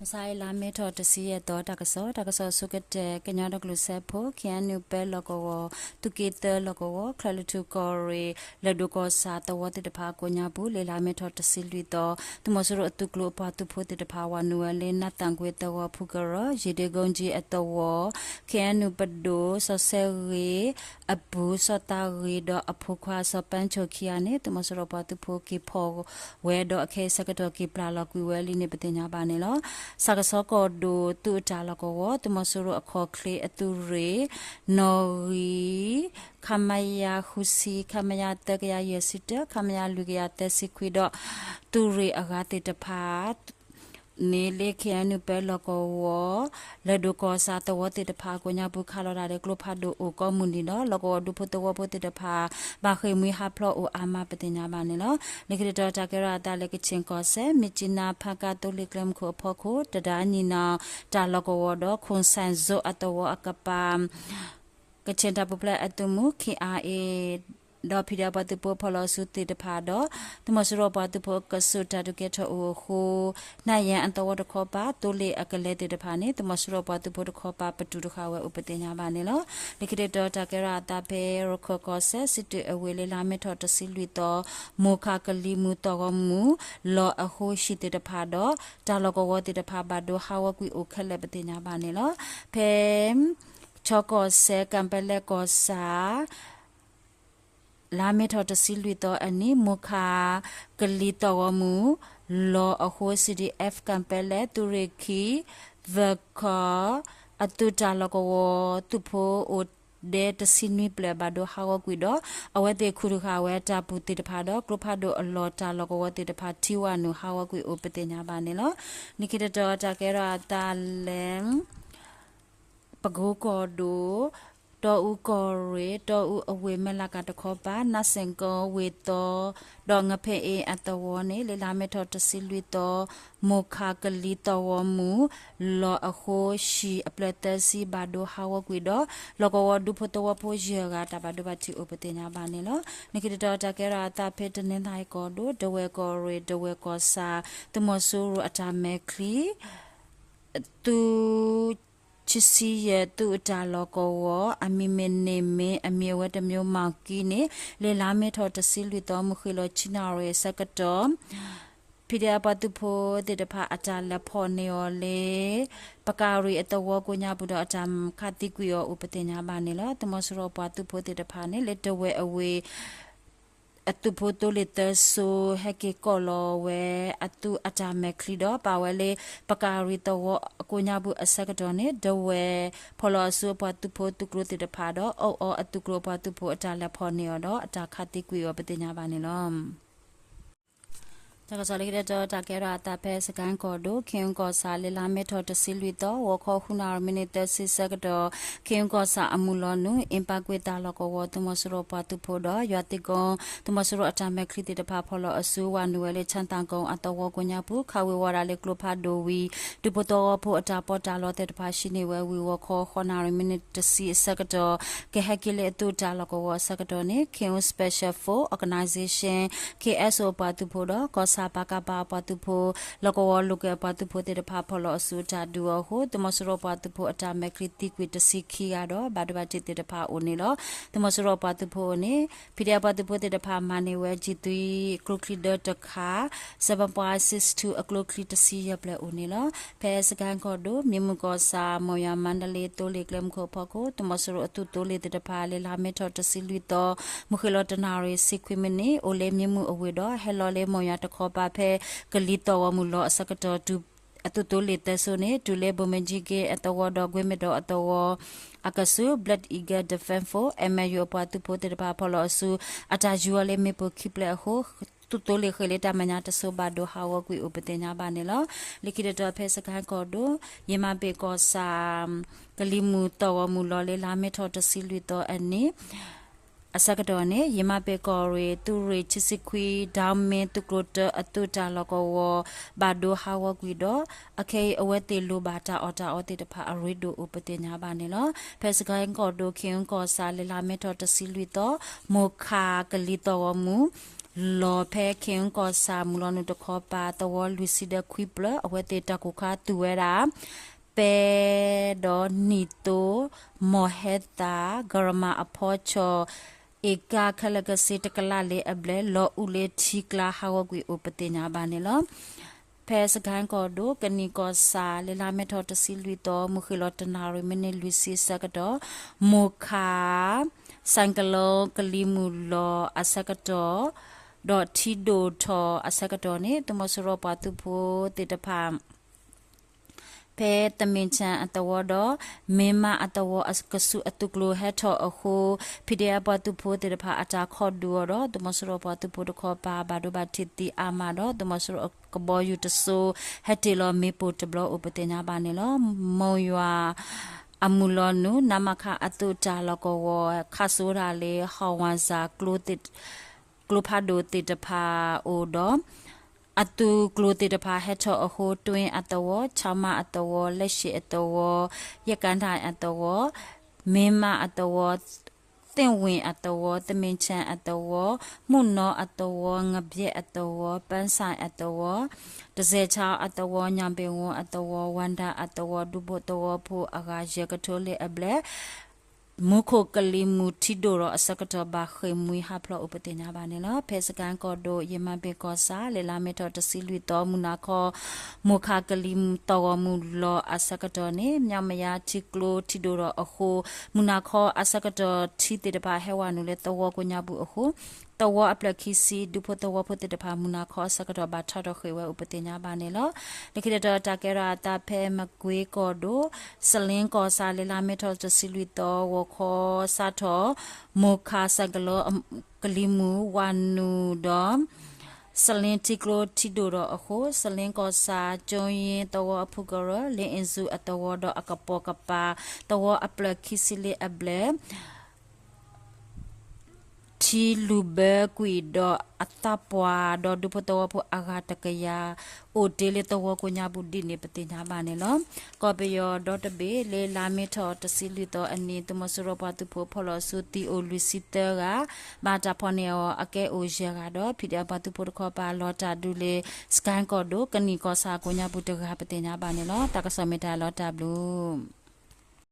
မုၢ်ဆါအံၤ လါမ့ၤထီၣ်တဆံယဲၢ်သီ တၢ်ကစီၣ်, တၢ်ကစီၣ်အဆိကတၢၢ် ကညီဒီကလုာ်စၢဖှိၣ် ခ့ၣ်အဲၣ်ယူၣ် ပၢလီၢ်ကဝီၤ, သုးက့သၢလီၢ်ကဝီၤ, ချၢၣ်လွံၢ်ထူၣ်ကီၢ်ရ့ၣ်, လၢၢ်ဒိၣ်ကီၢ်ဆၣ်သဝီသ့ၣ်တဖၣ်ကိးညါပူၤ လၢလါမ့ၤထီၣ်တဆံလွံၢ်သီ သုးမီၤစိရိၤအသုးကျိၤအပှၤသုးဖိသ့ၣ်တဖၣ် ဝၤနုာ်ဝဲလၢ နးသၣ်ကွ့သဝီဖုကရၢ, ယ့ၣ်ဒ့ကိကၠံအသဝီ, ခ့ၣ်အဲၣ်ယူၣ်ပဒိၣ်, စီၤစဲဂ့ၤအပူၤ, စီၤသးဂ့ၤဒီးအဖိခွါ စီၤပၢ်ဆိၣ်ခံဂၤန့ၣ် သုးမီၤစိရိၤပှၤသုးဖိက့ၤဖီၣ်ဝဲဒီး အခဲအံၤဆၢကတီၢ်က့ၤပျၢ်လီၤကွံာ်ဝဲလံန့ၣ် ပသ့ၣ်ညါဘၣ်န့ၣ်လီၤ. စးကဆီကီၢ်ဒိၣ် သုးအတၢ်လီၢ်ကဝီၤ သုးမီၤစိရိၤအခီၣ်ချ့အသုးရ့ၣ် နီၣ်ဂံၢ် ခမရ ဃုဆံ, ခမရ သၢကယၤယဲၢ်ဆံတၢ, ခမရ လွံၢ်ကယၤသၢဆံခွံဒီး သုးရ့ၣ်အဂၤသ့ၣ်တဖၣ်န့ၣ် လၢ ခ့ၣ်အဲၣ်ယူၣ် ပၢလီၢ်ကဝီၤ လၢၢ်ဒိၣ်ကီၢ်ဆၣ်သဝီသ့ၣ်တဖၣ်ကိးညါပူၤ ခးလီၤတၢ်ဒီးကျိဖးဒိၣ်အိၣ်ကိးမုၢ်နံၤဒီး လီၢ်ကဝီၤဒူဖိသဝီဖိသ့ၣ်တဖၣ် ဘၣ်ဃ့ၢ်မှံဟးဖျိးအိၣ်အါမး ပသ့ၣ်ညါဘၣ်န့ၣ်လီၤ. လၢခံတတီၤ တၢ်ကဲထီၣ်အသးလၢ ကခ့ၣ်ကီၢ်စဲၣ် မြစ်ကြီးနား ဖားကန့်သိလ့ၣ်ကျဲမုၢ်ခိၣ်အဖီခိၣ် တဒါနံၤနီၤ တၢ်လီၢ်ကဝီၤဒီး ခိၣ်စဲၣ်စိအသဝီအကပၤ ကခ့ၣ်တၢ်ပူၤဖျဲးအသုးမုၢ် ခ့ၣ်အါအ့ၣ် ဒီး ဖံးဒဲး ပှၤသုးဖိဖီၣ်လီၤအစုသ့ၣ်တဖၣ်ဒီး သုးမီၤစိရိၤပှၤသုးဖိအကဆူးတၢ်ဒုးကဲထီၣ်အိၣ်အဃိ နၢ်ယဲၢ်အသဝီတခီပၤ သိလ့ၣ်အကလဲၤသ့ၣ်တဖၣ်န့ၣ် သုးမီၤစိရိၤပှၤသုးဖိတခီပၤ ပတုာ်တဃာ်ဝဲအိၣ် ပသ့ၣ်ညါဘၣ်န့ၣ်လီၤ. လၢခံတတီၤ တၢ်ကဲထီၣ်အသးဖဲ ရခၢၣ်ကီၢ်စဲၣ် စံးတုၤအဝ့ၢ်လၢ လါမ့ၤထီၣ်တဆံလွံၢ်သီ မိၢ်ခးကလံၤမုၢ်သီၣ်ဂီၤမုၢ် လီၤအဃိ ဟံၣ်သ့ၣ်တဖၣ်ဒီး တၢ်လီၢ်ကဝီၤသ့ၣ်တဖၣ် ဘၣ်ဒိဟးဂီၤကွံာ်အိၣ်ခဲလၢာ် ပသ့ၣ်ညါဘၣ်န့ၣ်လီၤ. ဖဲ ခၠီကီၢ်စဲၣ် ကၣ်ပဲလဲၣ်ကီၢ်ဆၣ် လါမ့ၤထီၣ်တဆံလွံၢ်သီအနံၤ မိၢ်ခးကလံၤသီၣ်ဂီၤမုၢ် လီၤအဃိ CDF ကၣ်ပဲလဲၣ် သုးရ့ၣ်ခံ သၢခီ အသုးတၢ်လီၢ်ကဝီၤ သုးဖိအိၣ်ဒဲတဆံနွံဖျၢၣ် ဘၣ်ဒိဟးဂီၤကွံာ်ဒီး အဝဲသ့ၣ်ခူၣ်တဃာ်ဝဲတၢ်ပူၤသ့ၣ်တဖၣ်ဒီး ကျိဖးဒိၣ်အလီၢ်တၢ်လီၢ်ကဝီၤသ့ၣ်တဖၣ် ထံဝၤနုာ်ဟးဂီၤကွံာ်အိၣ် ပသ့ၣ်ညါဘၣ်န့ၣ်လီၤ. လၢခံတတီၤ တၢ်ကဲထီၣ်အသးလၢ ပကိကီၢ်ဒိၣ် တီအူကီၢ်ရ့ၣ် တီအူအဝ့ၢ်မဲၢ်လးကၤတခီပၤ နးစ့ၣ်ကိဝ့ၢ်သီ ဒီးငဖဲအ့အသဝီန့ၣ် လၢလါမ့ၤထီၣ်တဆံလွံၢ်သီ မိၢ်ခးကလံၤသီၣ်ဂီၤမုၢ် လီၤအဃိ ဟံၣ်အဖျၢၣ်သၢဆံ ဘၣ်ဒိဟးဂီၤကွံာ်ဒီး လီၢ်ကဝီၤဒူဖိသဝီဖိယဲၢ်ဂၤ တၢ်ဘၣ်ဒိဘၣ်ထံးအိၣ် ပသ့ၣ်ညါဘၣ်န့ၣ်လီၤ. လၢခံတတီၤ တၢ်ကဲထီၣ်အသးဖဲတနီသရံၣ်ကီၢ်ဒိၣ် ဒဝဲၢ်ကီၢ်ရ့ၣ် ဒဝဲၢ်ကီၢ်ဆၣ် သုးမီၤစိရိၤအတၢ်မဲာ်ချံ သုး ဆံဆံယဲၢ် သုးအတၢ်လီၢ်ကဝီၤ အမံၤမ့ၢ်န့ၢ်မ့ၢ် အမံၤအဝဲတမံၤမၤကံန့ၣ် လၢလါမ့ၤထီၣ်တဆံလွံၢ်သီ မုၢ်ဃ့ၢ်လီၤဆံနၣ်ရံၣ်အဆၢကတီၢ် ဖံးဒဲး အပှၤသုးဖိသ့ၣ်တဖၣ် အတၢ်လဲၤဖီၣ်န့ၢ်အီၤလၢ ပကၤရံၣ်အသဝီကိးညါပူၤဒီး အတၢ်ခးသံကွံာ်အီၤအိၣ် ပသ့ၣ်ညါဘၣ်န့ၣ်လီၤ. သုးမီၤစိရိၤပှၤသုးဖိသ့ၣ်တဖၣ်န့ၣ် လၢဒဝဲၢ်အဝ့ၢ် အသုးဖိသိလ့ၣ်သၢစိၤ ဟဲက့ၤကိးလီၤဝဲ အသုးအတၢ်မဲာ်ချံဒီး ပာ်ဝဲလၢ ပကၤရံၣ်သဝီအကိးညါပူၤအဆၢကတီၢ်န့ၣ် ဒဝဲၢ်ဖီၣ်လီၤအစုအပှၤသုးဖိသုးကျိၤသ့ၣ်တဖၣ်ဒီး အီၣ်အီအသုးကျိၤအပှၤသုးဖိအတၢ်လဲၤဖီၣ်န့ၢ်အီၤဒီး အတၢ်ခးသံကွံာ်အီၤ ပသ့ၣ်ညါဘၣ်န့ၣ်လီၤ. တၢ်ကစီၣ်လၢခံတတီၤ တၢ်ကဲထီၣ်အသးဖဲစကဲၣ်ကီၢ်ဒိၣ် ခ့ၣ်အူကီၢ်ဆၣ် လၢလါမ့ၤထီၣ်တဆံလွံၢ်သီ ဂီၤခီဃုနၣ်ရံၣ် မံးနံးသၢဆံဆၢကတီၢ် ခ့ၣ်အူကီၢ်ဆၣ်အမုၢ်လီၤနုာ် အ့ပၤကွ့ၢ်တၢ်လီၢ်ကဝီၤ သုးမီၤစိရိၤပှၤသုးဖိဒီး ယွၤသ့ၣ်ကိ သုးမီၤစိရိၤအတၢ်မဲာ်ချံသ့ၣ်တဖၣ် ဖီၣ်လီၤအစု ဝၤနုာ်ဝဲလၢ ဆၣ်သၣ်ကိအသဝီကိးညါပူၤ ခးဝ့ၤဝီၤဒၣ်လၢကျိဖးဒိၣ်ဝံၤ ဒူဖိသဝီဖိအတၢ်ပီးတၢ်လီသ့ၣ်တဖၣ် ဟံးန့ၢ်ဝဲဝံၤ ဂီၤခီဃိးနၣ်ရံၣ် မံးနံးတဆံအဆၢကတီၢ် ကဟဲက့ၤလၢအသုးတၢ်လီၢ်ကဝီၤအဆၢကတီၢ်န့ၣ် Karen Special Force Organization K S O အပှၤသုးဖိဒီး ကီၢ်ဆၣ် ပကဖ အပှၤသုးဖိ လီၢ်ကဝီၤ local အပှၤသုးဖိသ့ၣ်တဖၣ် ဖီၣ်လီၤအစုတၢ်ဒုးအီၤအဃိ သုးမီၤစိရိၤပှၤသုးဖိအတၢ်မဲာ်ချံသံကွံာ်တဆံခံဂၤဒီး ဘၣ်ဒိဘၣ်ထံးသ့ၣ်တဖၣ်အိၣ်န့ၣ်လီၤ. သုးမီၤစိရိၤပှၤသုးဖိအအိၣ်န့ၣ် ဖံးဒဲး အပှၤသုးဖိသ့ၣ်တဖၣ် မၤန့ၢ်ဝဲ G three ကျိချံဒၢတခါ seven point six two အကျိချံတဆံယဲၢ်ဖျၢၣ်အိၣ်န့ၣ်လီၤ. ဖဲစကဲၣ်ကီၢ်ဒိၣ် မ့ၢ်မုၢ်ကီၢ်ဆၣ် မိၢ်ယွၤ မါဒလ့ သိလ့ၣ်ကျဲမုၢ်ခိၣ်အဖီခိၣ် သုးမီၤစိရိၤအသုးသိလ့ၣ်သ့ၣ်တဖၣ် လၢလါမ့ၤထီၣ်တဆံလွံၢ်သီ မုၢ်ဃ့ၢ်လီၤတနၣ်ရံၣ် ဆံခွံမံးနံး အိၣ်လၢမ့ၢ်မုၢ်အဝ့ၢ်ဒီး ဟဲလီၤလၢမိၢ်ယွၤတခီပၤ ဖဲကလံၤသီၣ်ဂီၤမုၢ်လီၤအဆၢကတီၢ် အသုးသိလ့ၣ်သၢစိၤန့ၣ် တုၤလၢ ဘိၣ်မ့ၣ်ကၠံက့အသဝီဒီး ကွ့မဲၣ်ဒိးအသဝီ အကဆူး Black Eagle Defense Force M L U အပှၤသုးဖိသ့ၣ်တဖၣ် ဖီၣ်လီၤအစု အတၢ်ယူၤအီၤလၢမ့ၣ်ပိၢ်ခံဖျၢၣ်အဃိ သုးသိလ့ၣ်ဃ့ၢ်လၢတၢ်မဲာ်ညါတစိၤ ဘၣ်ဒိဟးဂီၤကွံာ်အိၣ် ပသ့ၣ်ညါဘၣ်န့ၣ်လီၤ. လၢခံတတီၤ ဖဲစကဲၣ်ကီၢ်ဒိၣ် ယမၤပ့ၣ်ကီၢ်ဆၣ် ကလံၤမုၢ်သီၣ်ဂီၤမုၢ်လီၤလၢ လါမ့ၤထီၣ်တဆံလွံၢ်သီအနံၤ အဆၢကတီၢ်န့ၣ် ယမၤပ့ၣ်ကီၢ်ရ့ၣ် သုးရ့ၣ်ခံဆံခွံ ဒၢမ့ၢ်သုးကျိၤတၢအသုးတၢ်လီၢ်ကဝီၤ ဘၣ်ဒိဟးဂီၤကွံာ်ဒီး အခဲအံၤအဝဲသ့ၣ်လိၣ်ဘၣ်တၢ်အီၣ်တၢ်အီသ့ၣ်တဖၣ်အရ့ဒိၣ်အိၣ် ပသ့ၣ်ညါဘၣ်န့ၣ်လီၤ. ဖဲစကဲၣ်ကီၢ်ဒိၣ် ခ့ၣ်အူကီၢ်ဆၣ် လၢလါမ့ၤထီၣ်တဆံလွံၢ်သီ မိၢ်ခးကလံၤသီၣ်ဂီၤမုၢ် လီၤဖဲခ့ၣ်အူကီၢ်ဆၣ် မုၢ်လီၤနုာ်တခီပၤ သဝီလွံၢ်ဆံဒီးခွံဖျၢၣ် အဝဲသ့ၣ်တၢ်ကိၢ်ခါသူၣ်ဝဲဒၣ် ပဲဒီးနံၣ်သိ မီၢ်ဟဲသၣ် ကရမၤအဖီဆီၣ် အ့ကါခဲလၢာ်ကဆ့တကလးလၢအဘျဲၣ် လီၤအူလၢထံကျါဟးဂီၤကွံာ်အိၣ်ပသ့ၣ်ညါဘၣ်န့ၣ်လီၤ. ဖဲစကဲၣ်ကီၢ်ဒိၣ် ကနံၣ်ကီၢ်ဆၣ် လၢလါမ့ၤထီၣ်တဆံလွံၢ်သီ မုၢ်ဃ့ၢ်လီၤတနၣ်ရံၣ်မံးနံးလွံၢ်ဆံအဆၢကတီၢ် မိၢ်ခး ဆိုင်ကလုန်း ကလံၤမုၢ်လီၤအဆၢကတီၢ် ဒီးထံဒိၣ်ထီၣ်အဆၢကတီၢ်န့ၣ် သုးမီၤစိရိၤပှၤသုးဖိသ့ၣ်တဖၣ် ဖဲသမ့ၣ်ဆၣ်အသဝီဒီး မ့ၢ်မးအသဝီအကဆူးအသုးကျိၤဟဲထီၣ်အဃိ ဖံးဒဲးအပှၤသုးဖိသ့ၣ်တဖၣ်အတၢ်ခီဒုးအီၤဒီး သုးမီၤစိရိၤပှၤသုးဖိတခီပၤ ဘၣ်ဒိဘၣ်ထံးသံအါမးဒီး သုးမီၤစိရိၤကဘီယူၤတစိၤ ဟဲတ့ၢ်လီၤမ့ၣ်ပိၢ်တဘျီအိၣ်ပသ့ၣ်ညါဘၣ်န့ၣ်လီၤ. မိၢ်ယွၤအမုၢ်လီၤနုာ် နမခ အသုးတၢ်လီၢ်ကဝီၤ ခးစိဝဲဒၣ်လၢ ဟီၣ်ဝၣ်စၢ် ကျိဖးဒိၣ်သ့ၣ်တဖၣ်အိၣ်ဒီး အသုးကျိၤသ့ၣ်တဖၣ်ဟဲထီၣ်အဃိ တွ့အသဝီ, ဆီမါအသဝီ, လၢၡ့ၣ်အသဝီ, ယကၣ်ဒၣ်အသဝီ, မ့ၢ်မးအသဝီ, သ့ၣ်ဝ့ၣ်အသဝီ, သမ့ၣ်ဆၣ်အသဝီ, မုၢ်နီၢ်အသဝီ, ငဘျဲၣ်အသဝီ, ပၢဆၣ်အသဝီ, တစဲးဆါအသဝီ, ညၣ်ဘ့ၣ်ဝီအသဝီ, ဝၣ်ဒၣ်အသဝီ, ဒူဖိသဝီဖိအဂၤ ယဲၢ်ကထိလၢအဘျဲၣ် မူခိၣ်ကလံၤမုၢ်ထံဒိၣ်ဒီးအဆၢကတီၢ် ဘၣ်ဃ့ၢ်မှံဟးဖျိးအိၣ်ပသ့ၣ်ညါဘၣ်န့ၣ်လီၤ. ဖဲစကဲၣ်ကီၢ်ဒိၣ် ယမၤဘ့ၣ်ကီၢ်ဆၣ် လၢလါမ့ၤထီၣ်တဆံလွံၢ်သီ မုၢ်နၤခီ မိၢ်ခးကလံၤမုၢ်သီၣ်ဂီၤမုၢ်လီၤအဆၢကတီၢ်န့ၣ် မၠီမယါထံကျိထံဒိၣ်ဒီးအဃိ မုၢ်နၤခီအဆၢကတီၢ်ထံသ့ၣ်တဖၣ်ဟဲဝဲနုာ်လၢသဝီကိးညါပူၤအဃိ သဝီအဖျၢၣ်ခံဆံ ဒူဖိသဝီဖိသ့ၣ်တဖၣ် မုၢ်နၤခီအဆၢကတီၢ်ဘၣ်ထီၣ်ထီၣ်ဃ့ၢ်ဝဲအိၣ်ပသ့ၣ်ညါဘၣ်န့ၣ်လီၤ. လၢခံတတီၤ တၢ်ကဲထီၣ်အသးဖဲမကွ့ကီၢ်ဒိၣ် စလ့ကီၢ်ဆၣ် လၢလါမ့ၤထီၣ်တဆံလွံၢ်သီ ဂီၤခီစးထီၣ် မိၢ်ခး ဆိုင်ကလုန်း ကလံၤမုၢ်ဝဲနုာ်ဒီး စလ့ထံကျိထံဒိၣ်ဒီးအဃိ စလ့ကီၢ်ဆၣ် ကၠိယ့သဝီအဖုကရၢ လ့အ့ၣ်စူအသဝီဒီးအကပိာ်ကပၤ သဝီအဖျၢၣ်ခံဆံလၢအဘျဲၣ် ထံလူၢ်ဘၢကွံာ်ဒီးအသးပှၢ်ဒီး ဒူဖိသဝီဖိအဂၤတကယၤ အိၣ်တ့ၢ်လၢသဝီကိးညါပူၤဒ်န့ၣ် ပသ့ၣ်ညါဘၣ်န့ၣ်လီၤ. ကီၢ်ပယီၤဒီတဘ့ၣ် လၢလါမ့ၤထီၣ်တဆံလွံၢ်သီအနံၤ သုးမီၤစိရိၤပှၤသုးဖိဖီၣ်လီၤဆူသံအိၣ်လွံၢ်ဆံသၢဂၤ, ဘၣ်တၢ်ဖီၣ်န့ၢ်အီၤအကဲအိၣ်ယဲၢ်ဂၤဒီး ဖံးဒဲးပှၤသုးဖိတခီပၤ လီၤတၢ်ဒုးလၢ စကဲၣ်ကီၢ်ဒိၣ် ကနံၣ်ကီၢ်ဆၣ်ကိးညါပူၤတဂၤ ပသ့ၣ်ညါဘၣ်န့ၣ်လီၤ. တၢ်ကစီၣ်မ့ၢ်တၢ်လီၤတၢ်ဘျုး